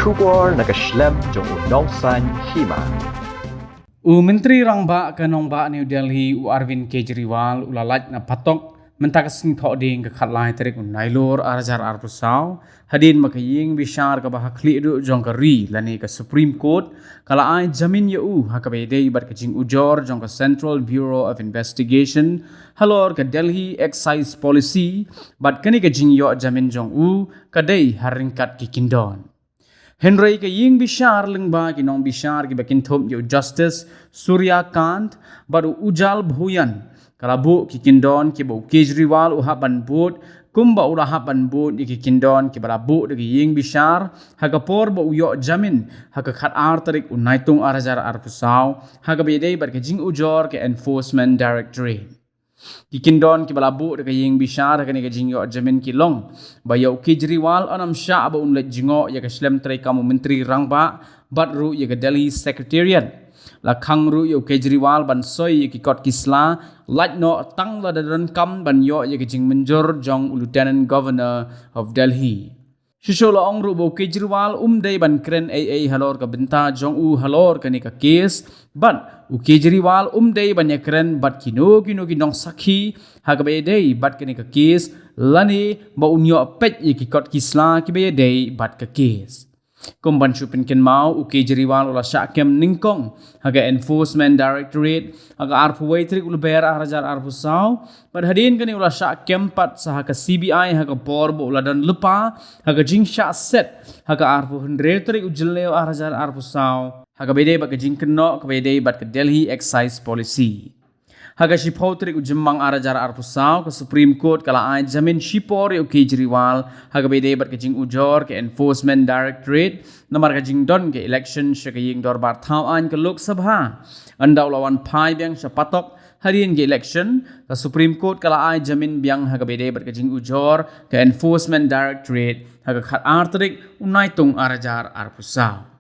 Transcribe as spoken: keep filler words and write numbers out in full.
Khubor na ka shlem jong u Nongsaiñ Hima. U Myntri Rangbah ka nongbah New Delhi, u Arvind Kejriwal, u la lait na patok mynta ka sngi Thohdieng ka khatlai tarik u Nailur arhajar arphew saw, hadien ba ka ïing bishar kaba ha khlieh duh jong ka ri lane ka Supreme Court ka la ai jamin ïa u ha kaba ïadei bad ka jingujor jong ka Central Bureau of Investigation halor ka Delhi Excise Policy, bad kane ka jingïoh jamin jong u ka dei ha ryngkat ki kyndon. Hynrei ka ïing bishar lyngba ki nongbishar kiba kynthup ïa u Justice Surya Kant bad u Ujjal Bhuyan ka la buh ki kyndon kiba u Kejriwal u hap ban bud, kumba u la hap ban bud ïa ki kyndon kiba la buh da ka ïing bishar ha ka por ba u ïoh jamin ha ka khatar tarik u Naitung arhajar arphew saw, ha kaba ïadei bad ka jingujor ka Enforcement Directorate. Ki kyndon kiba la buh da ka ïing bishar ha kane ka jingïoh jamin ki long ba ïa u Kejriwal yn ym shah ba un leit jngoh ïa ka shlem treikam u Myntri Rangbah bad ruh ïa ka Delhi Secretariat. La khang ruh ïa u Kejriwal ban soi ïa ki kot ki sla lait noh tang lada donkam ban ïoh ïa ka jingmynjur jong u Lieutenant Governor of Delhi. Shisha la ong ruh ba u Kejriwal um dei ban kren ei ei halor ka bynta jong u halor kane ka kes, bad u Kejriwal um dei ban ïakren bad kino kino ki nongsakhi ha kaba ïadei bad kane ka kes, lane ba un ïoh peit ïa ki kot ki sla kiba ïadei bad ka kes. Kum ban shu pynkynmaw, u Kejriwal u la shah kem nyngkong ha ka Enforcement Directorate ha ka arphew wei tarik u Lber arhajar arphew saw, bad hadien kane u la shah kem pat sa ha ka C B I ha ka por ba u la don lypa ha ka jingshah set ha ka arphew hynriew tarik u Jylliew arhajar arphew saw, ha kaba ïadei bad ka jingkynnoh kaba ïadei bad ka Delhi Excise Policy. Ha ka shiphew tarik u Jymmang arhajar arphew saw, ka Supreme Court ka la ai jamin shipor ïa u Kejriwal ha kaba ïadei bad ka jingujor ka Enforcement Directorate namar ka jingdon ka election sha ka ïing dorbar thaw aiñ ka Lok Sabha. Ynda u la wan phai biang sha patok hadien ka election, ka Supreme Court ka la ai jamin biang ha kaba ïadei bad ka jingujor ka Enforcement Directorate ha ka khatar tarik u Naitung arhajar arphew saw.